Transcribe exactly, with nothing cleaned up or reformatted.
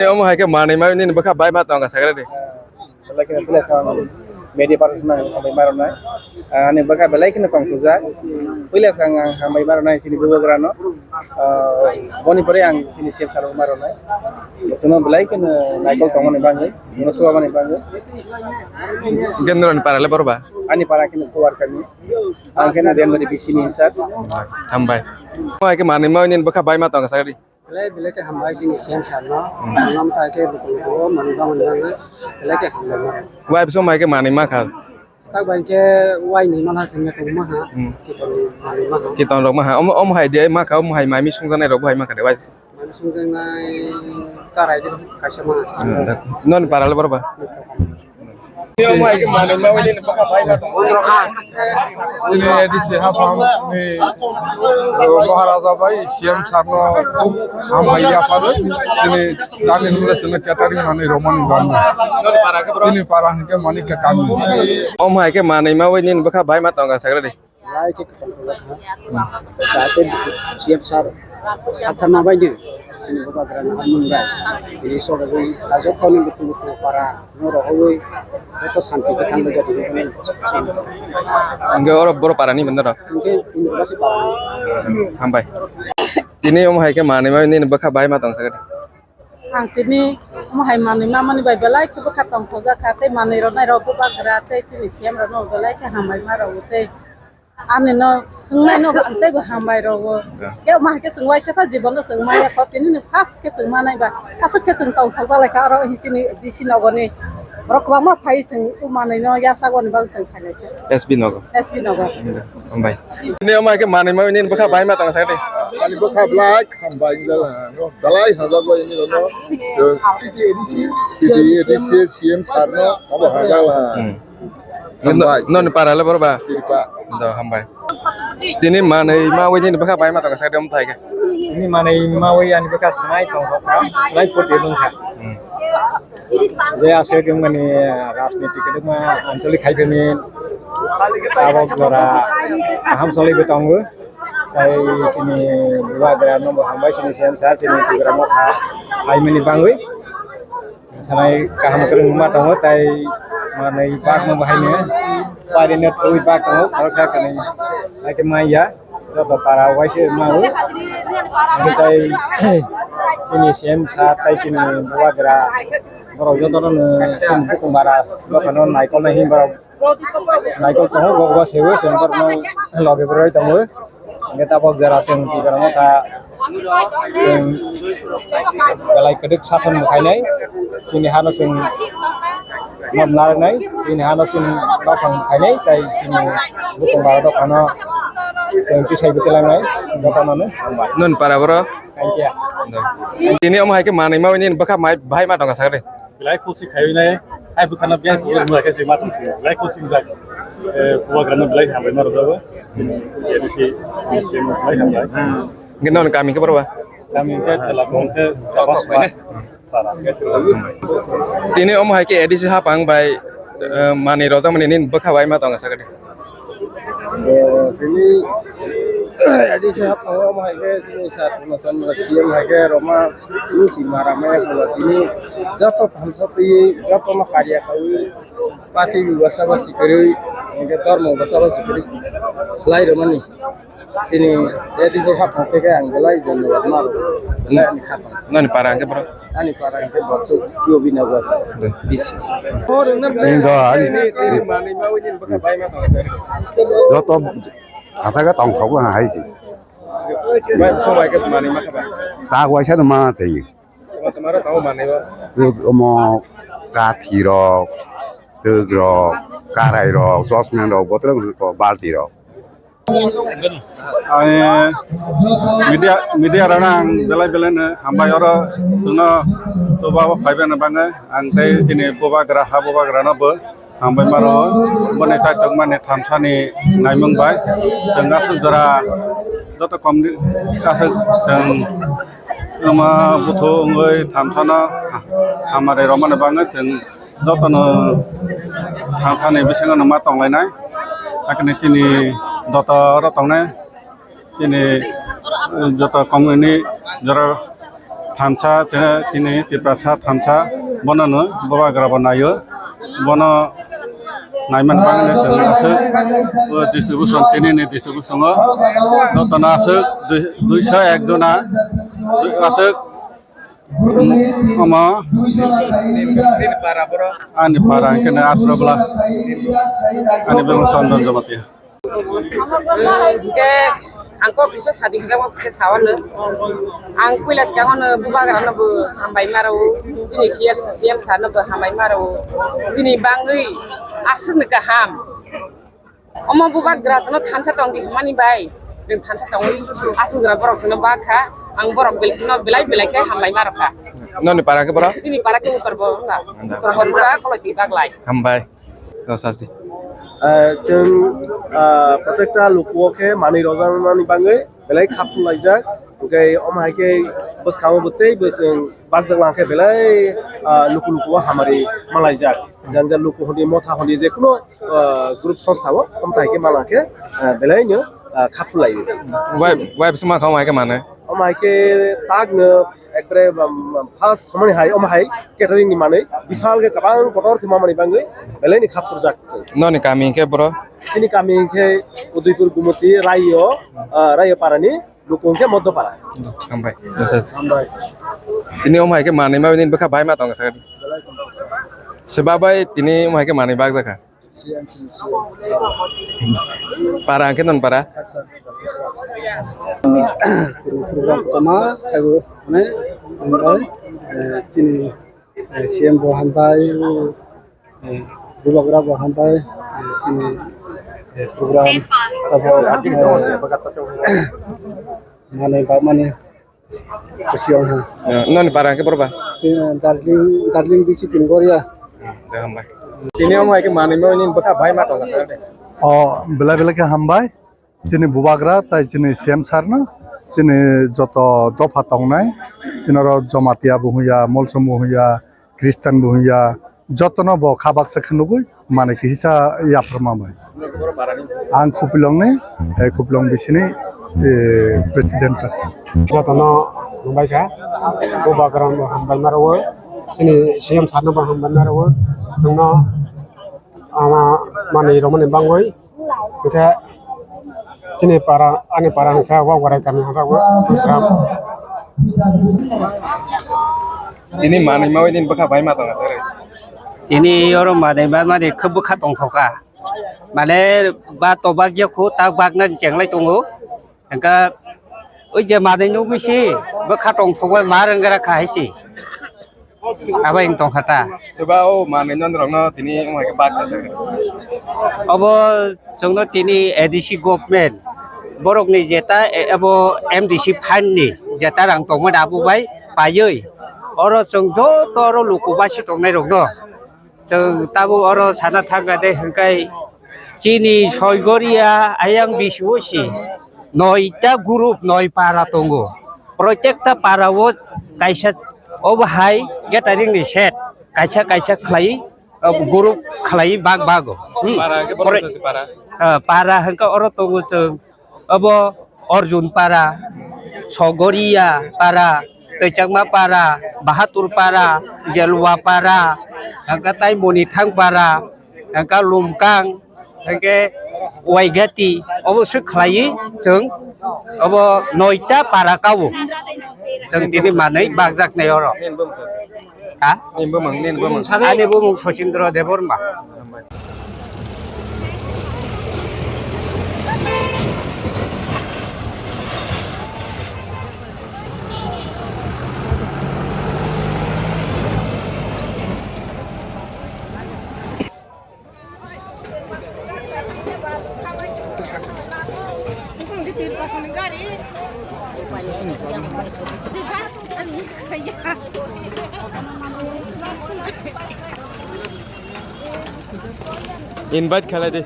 Omo hai khe manwi manwi nini bwkha bai ma tongkha sakhe de. Belai kheno puila sa ang media person ang hambai ma rwnai. Ani bwkha belai kheno tongthokjak. Puila sa ang hambai ma rwnai chini bubagrano. Ah, boni pore ang chini C M sir ma rwnai. Bosono belai kheno naikol tongmani bagwi, bosono swbamani bagwi. Gendroni para le borba? Ani para kheno Kuwar kami. Ang kheno Denmari B C ni in charge. Hambai. Omo hai khe manwi manwi nini bwkha bai ma tongkha sakhe de. Belai belai khe hambai chini C M sir no. Hmm. Nam ta khe buku buku mani bang bang belai khe hambai ma. Wai bwswk mai khe manwi ma kha. Tak bai khe wai ni ma ha sengya tong ma ha. Hmm. Kiton ni mani ma ha. Kiton rok ma ha. Omo, omo hai de ma kha, omo hai mai mi sungjanai rok bo hai ma kha de wai. Mai mi sungjanai karai de kaisa ma ha. Hmm, dak. Non para le borba? Tini A D C haphang ni, uh, Maharaja bai C M sir no khub hambai yapharo. Tini tani hwnle chwngno catering manwi romani bagwi. Tini para hwnkhe Manikya kami. Omo hai khe manwi mawi nini bwkha bai ma tongkha sakhe de. Lai khe khapang khulak ha. Jate C M sir saktharma bai di. Chini bubagrano hamung bai. Tini sogwi ta jottoni luku luku para no rohoi joto santi khe thangwi jati. Hingke oro boro para ni bendaro. Hingke tini basi para ni. Hambai. Tini omo hai khe manwi ma nini bwkha bai ma tong sakhe. Ang tini omo hai manwi ma mani bai belai khe bwkha tongthokjak kha tei manwi rwnai rok bubagra tei chini C M rok no belai khe hambai ma rwo tei. Ani no swngnai no ang teibo hambai rwo. Ya. Khe ma khe chwng waisa pha jibon no chwng maya kho tini ni first khe chwng manai ba. Aswk khe chwng tong thok jalai kha oro chini D C nogor ni. Borok kwbangma phai chwng o manwi no yasak oni bang chwng khailai kha. S B nogor. S B nogor. Hambai. Tini omo hai khe manwi ma nini bwkha bai ma tong sakhe de. Ani bwkha belai hambai jala no. Belai hajak bai ni no. T D A D C, C M sir no abo hajak la. Hmm. Hambai. Non para le borba? Kiripa. Do hambai. Tini manwi mawi nini bwkha bai ma tongkha sakhe de omo thai khe. Tini manwi mawi ani bwkha swnai tongkha, swnai poti nungkha. Hmm. Je aswk wngmani rajniti kwdwkma anchalik hai phani tabok jora kaham cholibo tongo. Tai chini bubagra no bo hambai chini C M sir chini Tipra Motha hai mani bangwi. Sanai kaham kwrwng ma tongo, tai manwi bakno bahaino pairino thwi bak tongo, khoroksa kanwi hai khe manya joto para waise mao. Hingke tai chini C M sir tai chini bubagra borok jotono chini bukung bara dophano naikolnai hwnwi borok. Naikol tongo, bo bo sewi chwng borokno loge boroi tongo. Hingke tabok jora chwng Tipra Motha chwng belai kwdwk sason bo khainai. Chini hano chwng nom narwknai, chini hano chwng bakhang khainai, tai chini bukung bara dophano chwng tisai bo tilangnai, jotono no. Non para borok? Kainkia. Tini omo hai khe manwi mawi nini bwkha mai bahai ma tongkha sakhe de. Belai khusi khaiwi nai, hai bwkhano biyang song mura khe se ma tong sio. Belai khusi wngjak. Eh, bubagrano belai hambai ma rwjago. Tini A D C, A D C no belai hambai. Hingke non kami khe borok ba? Kami khe thela kong khe chapa suma. Tini omo hai khe A D C hapang bai, eh, manwi rojak mani nini bwkha bai ma tong sakhe de. Eh, tini A D C hapang omo hai khe chini sir Purna Chandra C M hai khe roma tini si mara maya phulo tini joto thamsa twi joto no karya khawi pati basa basi kwrwi hingke dormo basa basi kwrwi khlai rwmani chini A D C hapang khe ang belai dhonyobad ma rwo belai ani khatang. Nani para hingke borok? Ani para hingke Borsuk, P O B Nagar, B C. Tini do ani. Joto sasa khe tongthok hai se. Ta waisa no ma se. Omo kathi rok, twk rok, karai rok, chosmen rok, botrok balti rok. Ai, media, media rana ang belai belai no hambai oro chwngno chuba phaibai no bangwi ang tei chini bubagra ha bubagra no bo hambai maro boni chaitokmani thamsani naimung bai chwng aswk jora joto komni aswk chwng wngma buthu wngwi thamsano hamari romani bangwi chwng jotono thangsani bisingo no ma tonglainai, hakhe chini joto oro tongnai, chini, eh, joto komini jora Thansa, tini, tini Tiprasa thansa, bono no bubagra bo naio, bono naimani bagwi no chwng aswk o distribution, tini ni distribution o jotono aswk dui-, duiso ek jona, dui-, aswk, omo ani para hwnkhe no Atrobla, ani bumung Chondon Jamatia. Hingke ang kok kisa sadi hingke ang kisa sawano. Ang puila swkang ano bubagra no bo hambai maro. Chini C S, C M sir no bo hambai maro. Chini bangwi aswk ni kaham. Omo bubagra no thansa tong di hwnmani bai. Chwng thansa tongwi aswk jora borok no bakha. Ang borok bel-, no belai belai khe hambai maro kha. Noni para khe boro? Chini para khe Uttor Bo-, Uttor Bormura Koloi di Baglai. Hambai. Rosasi. Ah, chwng, ah, protekta luku o khe manwi rwjaknani bagwi belai kha phulaijak. Hwnkhe omo hai khe bwskango bo tei bo chwng bakjak lang khe belai, ah, luku luku o hamari malaijak. Jani jani luku hwnwi motha hwnwi je kuno, ah, group songstha o omo hai khe ma lang khe, ah, belai no, ah, kha phulai. Wai, wai bwswk ma kha omo hai khe manwi? Omo hai khe tak no ekbare, um, first hwnmani hai, omo hai catering ni manwi, bisal khe kwbang kotor khe mamani bagwi, belai ni kha phurjak chwng. Noni kami hwnkhe boro? Chini kami hwnkhe Udaipur Gumoti, Raio, ah, Raio Parani, Lukung khe Moddo Para. Hambai. Hambai. Tini omo hai khe manwi ma nini bwkha bai ma tongo sakani. Swba bai tini omo hai khe manwi bakjakha. Para hwnkhe non para. Tini program kotorma khaibo, mane, hambai, eh, chini, eh, C M bo hambai, eh, bubagra bo hambai, eh, chini, eh, program, abo, eh, mane, ba, mane, Kusi wng ha. Eh, noni para hwnkhe boro ba? Eh, Darjeeling, Darjeeling bisi tin goria. Hmm, de hambai. Tini omo hai khe manwi manwi nini bwkha bai ma tongo sir de. O, belai belai khe hambai. Chini bubagra tai chini C M sir no, chini joto dopha tongnai, chini oro Jamatia bo hwnya, Molsom bo hwnya, Christian bo hwnya, jotono bo kha baksa khe nugwi manwi kisisa yapharma bai. Ang Khupilongni, eh, Khupilong bisini, eh, president. Jotono hambai kha, bubagrano hambai ma rwo, chini C M sir no bo hambai ma rwo, chwngno ama manwi romani bangwi. Hingke chini para, ani para hingke Wagwarai kami hingke Bwsram. Tini manwi mawi nini bwkha bai ma tongo sir. Tini oro manwi ma mani khe bwkha tongthoka. Mane ba tobak ya khu tak bak na chenglai tongo. Hingke oi je manwi nugwi si bwkha tongthokbai ma rwngara kha hai si. Abo wng tongkha ta. Soba o manwi nonrokno tini wng hai khe bak kha se. Obo chwngno tini A D C government borokni jeta, e, abo M D C fund ni jeta rang tongmani abo bai paiwi oro chwng joto oro luku basi tongnairokno chwng tabuk oro sana thangkha de hwnkhe chini Soigoria ayang bisio si noita group noi para tongo. Protekta para o kaisa obo hai catering ni set kaisa kaisa khlai, o group khlai bag bago. Hmm. Para hwnkhe borok Pro-, sasi para? Ah, para hwnkhe oro tongo chwng. Obo Arjun para, Sogoria para, Twchakma para, Bahatur para, Jelwa para, hwnkhe tai Monithang para, hwnkhe Lumkang, hwnkhe Waigati, obo swk khlaiwi chwng obo noita para kao. Chwng tini manwi bakjaknai oro. Ha? Nini bumung, nini bumung. Ani bumung Sachindra Debbarma. Invite khalai di.